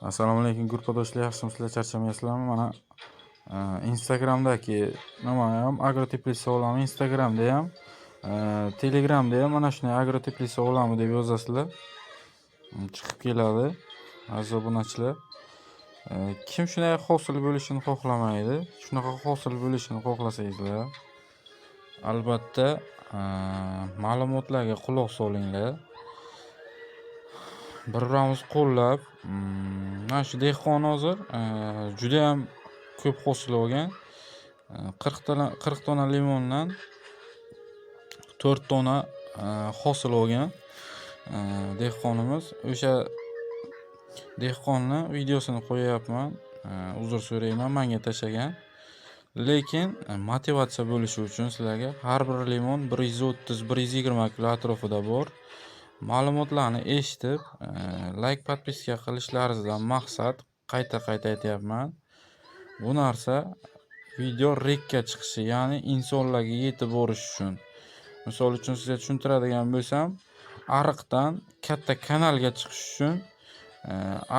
Assalomu alaykum, gruppadoshlar, yaxshimisizlar, charchamayapsizlarmi? Mana Instagramdagi nima ham Agroteplitsa olami, Instagramda ham, Telegramda ham mana shunday Agroteplitsa olami deb yozasizlar. Chiqib keladi, aziz obunachilar. Kim shunday hosil bo'lishini xohlamaydi? Shunaqa hosil bo'lishini xohlasangizlar, albatta ma'lumotlarga quloq solinglar. Bir-birimizni qo'llab, mana shu dehqon hozir juda ham ko'p hosil olgan. 40 dona limondan 4 dona hosil olgan dehqonimiz. O'sha dehqonni videosini qo'yayapman. Uzr so'rayman, menga tashlagan. Lekin motivatsiya bo'lishi uchun sizlarga har bir limon 130-120 kilo atrofida bor. Ma'lumotlarni eshitib, like, podpiska qilishlaringizdan maqsad, qayta-qayta aytyapman. Bu narsa video rekka chiqishi, ya'ni insonlarga yetib borish uchun. Misol uchun sizga tushuntiradigan bo'lsam, ariqdan katta kanalga chiqish uchun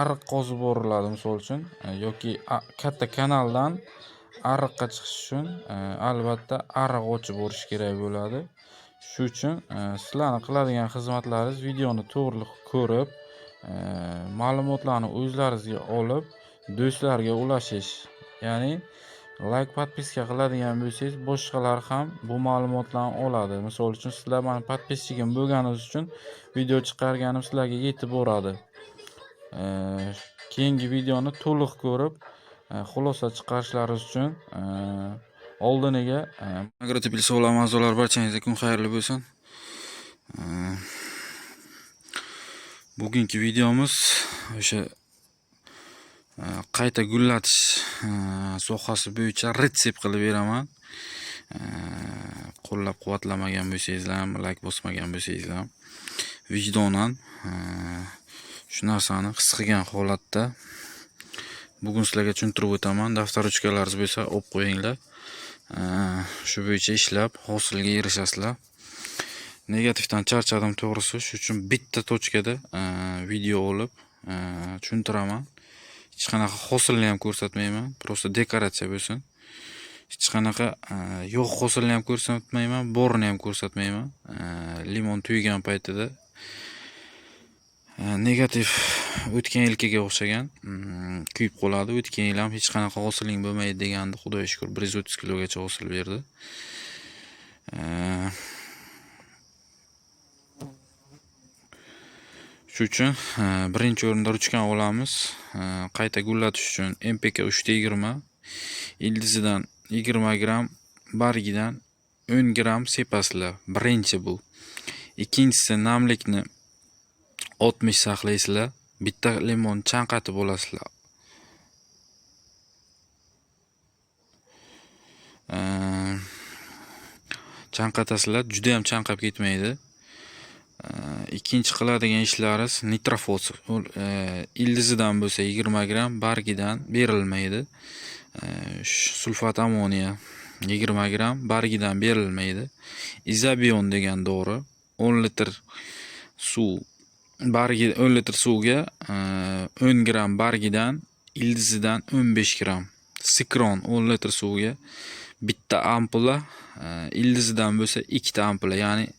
ariq qozib boriladi, misol uchun, yoki katta kanaldan ariqqa chiqish uchun albatta ariq ochib borish kerak bo'ladi. Shu uchun sizlarni qiladigan xizmatlaringiz videoni to'g'ri ko'rib, ma'lumotlarni o'zlaringizga olib, do'stlarga ulashish. Ya'ni like, podpiska qiladigan bo'lsangiz, boshqalar ham bu ma'lumotlarni oladi. Misol uchun sizlar meni podpischikim bo'lganingiz uchun video chiqarganim sizlarga yetib boradi. Keyingi videoni to'liq ko'rib, xulosa chiqarishlaringiz uchun oldiniga Agroteplitsa olami a'zolari, barchangizga kun xayrli bo'lsin. Bugungi videomiz o'sha qayta gullatish sohasi bo'yicha retsept qilib beraman. Qo'llab-quvvatlamagan bo'lsangizlar ham, like bosmagan bo'lsangizlar ham vijdonan shu narsani his qilgan holatda bugun sizlarga tushuntirib o'taman. Daftar ruchkalaringiz bo'lsa, olib qo'yinglar. Shu bo'yicha ishlab hosilga erishasizlar. Negativdan charchadim to'g'risi, shu uchun bitta tochkada video olib tushuntiraman. Hech qanaqa hosilni ham ko'rsatmayman, просто dekoratsiya bo'lsin. Hech qanaqa yo'q hosilni ham ko'rsatmayman, borini ham ko'rsatmayman. Limon tuygan paytida negativ o'tgan yilgiga o'xshagan kuyib qoladi. O'tgan yil ham hech qanaqa hosiling bo'lmaydi degandi. Xudoga shukr, 130 kilogacha hosil berdi. Shu uchun birinchi o'rinda ruchkani olamiz. Qayta gullatish uchun NPK 3.20, ildizidan 20 gramm, bargidan 10 gramm sepasizlar. Birinchi bu. Ikkinchisi, namlikni 60 saqlaysizlar. Bitta limon chanqatib olasizlar. Chanqatasizlar, juda ham chanqab ketmaydi. Ikkinchi qiladigan ishlaringiz nitrofos. Ildizidan bo'lsa 20 gramm, bargidan berilmaydi. Sulfat ammoniya 20 gramm, bargidan berilmaydi. Izabion degan dori 10 litr suv bargi 10 litr suvga 10 gramm bargidan, ildizidan 15 gramm. Sikron 10 litr suvga bitta ampula, ildizidan bo'lsa ikkita ampula, ya'ni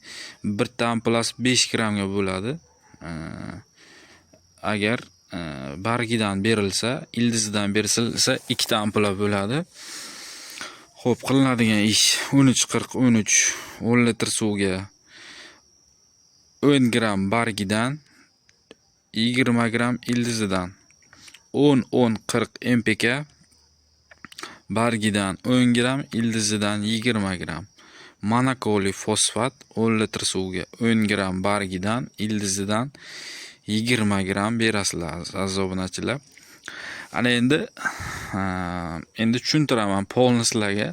bitta ampulasi 5 grammga bo'ladi. Agar bargidan berilsa, ildizidan berilsa ikkita ampula bo'ladi. Xo'p, qilinadigan ish 13 40 13, 10 litr suvga 10 gramm bargidan, 20 gramm ildizidan, 10 10 40 NPK bargidan 10 gramm, ildizidan 20 gramm. Monokoli fosfat 10 litr suvga 10 gramm bargidan, ildizidan 20 gramm berasizlar, aziz obunachilar. Ana endi tushuntiraman polni sizlarga.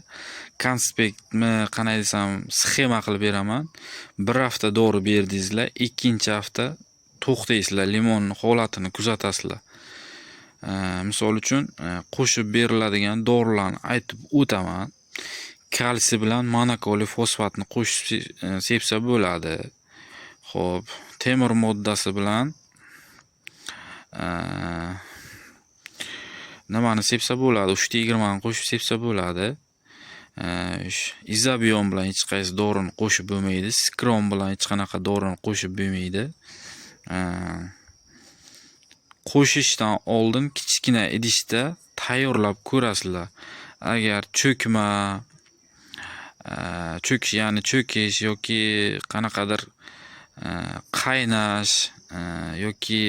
Konspektmi, qanday desam, sxema qilib beraman. Bir hafta dori berdingizlar, ikkinchi hafta to'xtaysizlar, limonning holatini kuzatasizlar. Misol uchun qo'shib beriladigan dorilarni aytib o'taman. Kalsiy bilan monokoli fosfatni qo'shib sepsa bo'ladi. Xo'p, temir moddasi bilan Nimani sepsa bo'ladi? 3 ta 20ni qo'shib sepsa bo'ladi. Izabion bilan hech qaysi dorini qo'shib bo'lmaydi. Skron bilan hech qanaqa dorini qo'shib bo'lmaydi. Qo'shishdan oldin kichkina idishda tayyorlab ko'rasizlar. Agar cho'kma, cho'kish, ya'ni cho'kish yoki qanaqadir qaynash yoki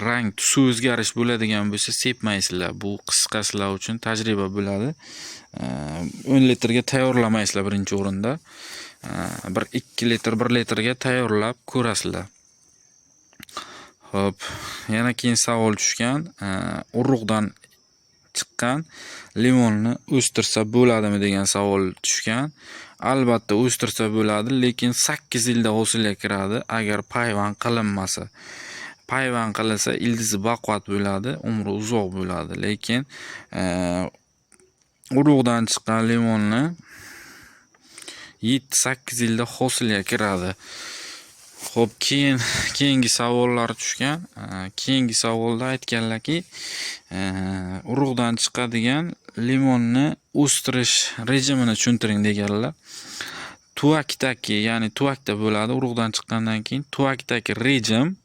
rang, tusi o'zgarish bo'ladigan bo'lsa, sepmaysizlar. Bu qisqa sizlar uchun tajriba bo'ladi. 10 litrga tayyorlamaysizlar birinchi o'rinda. Bir 2 litr, 1 litrga tayyorlab ko'rasizlar. Xo'p, yana keyin savol tushgan. Urug'dan chiqqan limonni o'stirsa bo'ladimi degan savol tushgan. Albatta o'stirsa bo'ladi, lekin 8 yilda hosilga kiradi agar payvand qilinmasa. Payvand qilinsa, ildizi baquvvat bo'ladi, umri uzoq bo'ladi. Lekin urug'dan chiqqan limonni 7-8 yilda hosilga kiradi. Xo'p, keyin keyingi savollar tushgan. Keyingi savolda aytganlarki, urug'dan chiqadigan limonni o'stirish rejimini tushuntiring deganlar. Tuvakdagi, ya'ni tuvakda bo'ladi urug'dan chiqqandan keyin tuvakdagi rejim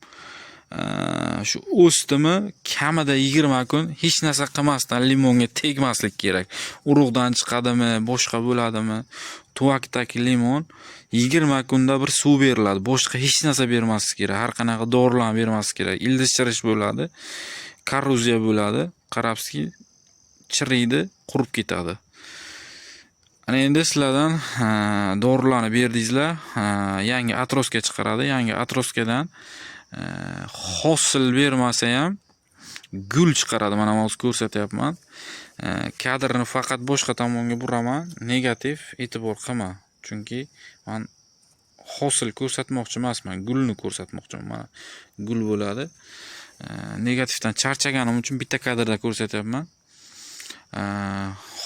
shu o'sdimi, kamida 20 kun hech narsa qilmasdan limonga tegmaslik kerak. Urug'dan chiqadimi, boshqa bo'ladimi? Tuvakdagi limon 20 kunda bir suv beriladi. Boshqa hech narsa bermaslik kerak. Har qanaqa dorilarni bermaslik kerak. Ildiz chirish bo'ladi, korroziya bo'ladi. Qarabsizki, chiriydi, qurib ketadi. Ana endi sizlardan dorilarni berdingizlar, yangi отростка chiqaradi. Yangi отростка dan hosil bermasa ham gul chiqaradi. Mana hozir ko'rsatyapman. Kadrni faqat boshqa tomonga buraman. Negativ e'tibor qilma. Chunki man hosil ko'rsatmoqchi emasman, gulni ko'rsatmoqchiman. Mana, gul bo'ladi. Negativdan charchaganim uchun bitta kadrda ko'rsatyapman.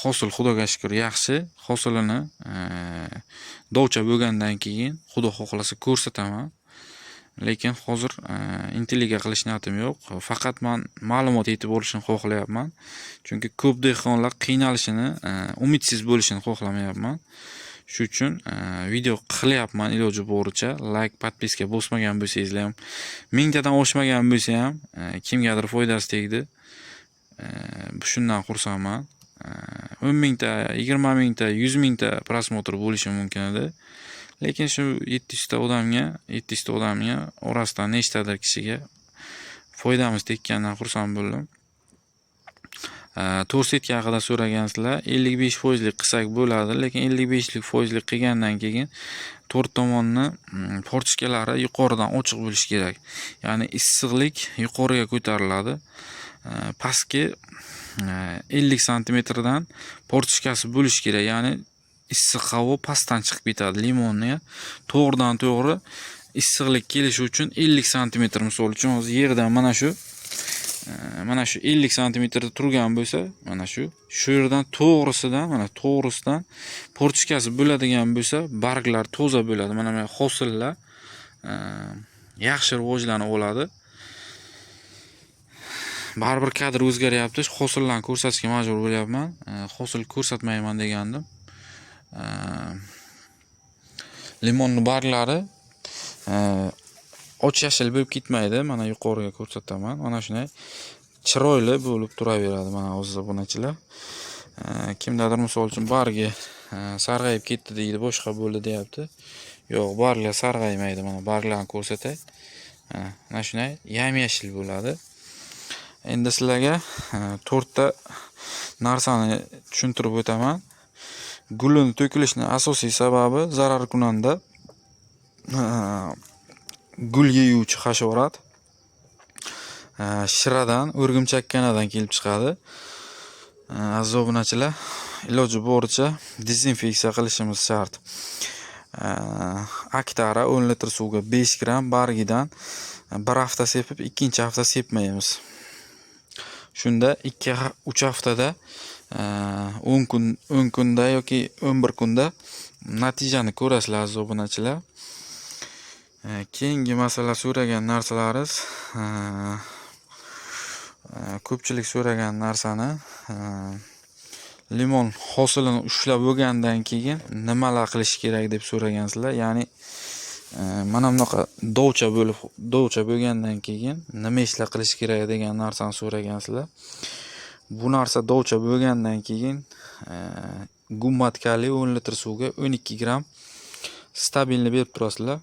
Hosil, Xudoga shukur, yaxshi. Hosilini dovcha bo'lgandan keyin, Xudo xohlasa, ko'rsataman. Lekin hozir intriga qilish niyatim yo'q. Faqat man ma'lumot yetib olishini xohlayapman. Chunki ko'p dehqonlar qiynalishini, umidsiz bo'lishini xohlamayapman. Shu uchun video qilyapman iloji boricha. Layk, подписка bosmagan bo'lsangizlar ham, mingtadan oshmagan bo'lsa ham, kimgadir foydasi tegdi. Shundan xursandman. 10 mingta, 20 mingta, 100 mingta просмотр bo'lishi mumkin edi. Lekin shu 700 ta odamga, 700 ta odamga orasidan nechtadir kishiga foydamiz tekkandan xursand bo'ldim. To'rt setka haqida so'ragansizlar. 55 foizlik qilsak bo'ladi, lekin 55 foizlik qilgandan keyin to'rt tomonni форточка lari yuqoridan ochiq bo'lishi kerak. Ya'ni issiqlik yuqoriga ko'tariladi. Pastki 50 santimetrdan форточка si bo'lishi kerak. Ya'ni issiq havo pastdan chiqib ketadi. Limonni to'g'ridan to'g'ri issiqlik kelishi uchun 50 santimetr, misol uchun, hozir yerdan mana shu 50 santimetrda turgan bo'lsa, mana shu yerdan to'g'risidan, mana to'g'risidan форточка si bo'ladigan bo'lsa, barglar toza bo'ladi. Mana hosillar yaxshi rivojlanib oladi. Baribir kadr o'zgaryapti. Hosillarni ko'rsatishga majbur bo'lyapman. Hosil ko'rsatmayman degandim. Limonni barglari och yashil bo'lib ketmaydi. Mana, yuqoriga ko'rsataman. Mana shunday chiroyli bo'lib turaveradi. Mana, aziz obunachilar. Kimdadir, misol uchun, bargi sarg'ayib ketdi deydi, boshqa bo'ldi deyapti. Yo'q, barglar sarg'aymaydi. Mana, barglarni ko'rsatay. Mana shunday yam-yashil bo'ladi. Endi sizlarga to'rtta narsani tushuntirib o'taman. Gulini to'kilishini asosiy sababi zararkunanda, gul yeyuvchi hasharot, shiradan, o'rgimchakkanadan kelib chiqadi. Aziz obunachilar, iloji boricha dezinfeksiya qilishimiz shart. Aktara 10 litr suvga 5 gramm bargidan bir hafta sepib, ikkinchi hafta sepmaymiz. Shunda 2-3 haftada, 10 kun, 10 kunda yoki 11 kunda natijani ko'rasizlar, aziz obunachilar. Keyingi masala, so'ragan narsalaringiz Ko'pchilik so'ragan narsani, limon hosilini ushlab bo'lgandan keyin nimalar qilish kerak deb so'ragansizlar. Ya'ni mana bunaqa dovcha bo'lib, dovcha bo'lgandan keyin nima ishlar qilish kerak degan narsani so'ragansizlar. Bu narsa dovcha bo'lgandan keyin gummat kaliy 10 litr suvga 12 gramm stabilni berib turasizlar.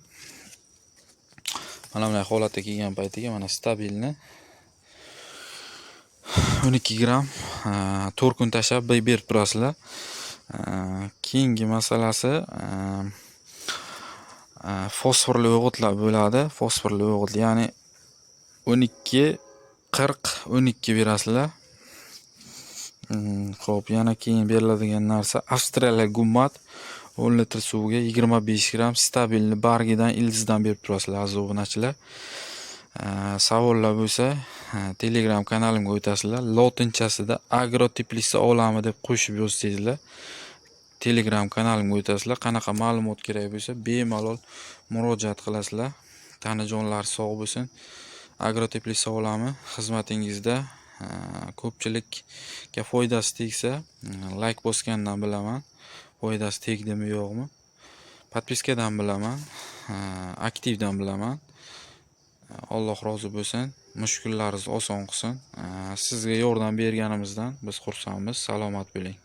Mana bunday holatda kelgan paytiga mana stabilni 12 gramm 4 kun tashlab berib turasizlar. Keyingi masalasi fosforli o'g'itlar bo'ladi. Fosforli o'g'it, ya'ni 12 40 12 berasizlar. Xo'p, yana keyin beriladigan narsa Avstraliya gummat 10 litr suvga 25 gramm stabilni bargidan, ildizdan berib turasizlar, aziz obunachilar. Savollar bo'lsa, Telegram kanalimga o'tasizlar. Lotinchasida Agro Teplitsa olami deb qo'shib yozsangizlar, Telegram kanalimga o'tasizlar. Qanaqa ma'lumot kerak bo'lsa, bemalol murojaat qilasizlar. Tanajonlar sog' bo'lsin. Agro Teplitsa olami xizmatingizda. Ko'pchilikka foydasi tegsa, layk bosgandan bilaman. Foydasi tegdimi, yo'qmi? Подписка dan bilaman, aktivdan bilaman. Alloh rozi bo'lsin. Mushkullaringizni oson qilsin. Sizga yordam berganimizdan biz xursandmiz. Salomat bo'ling.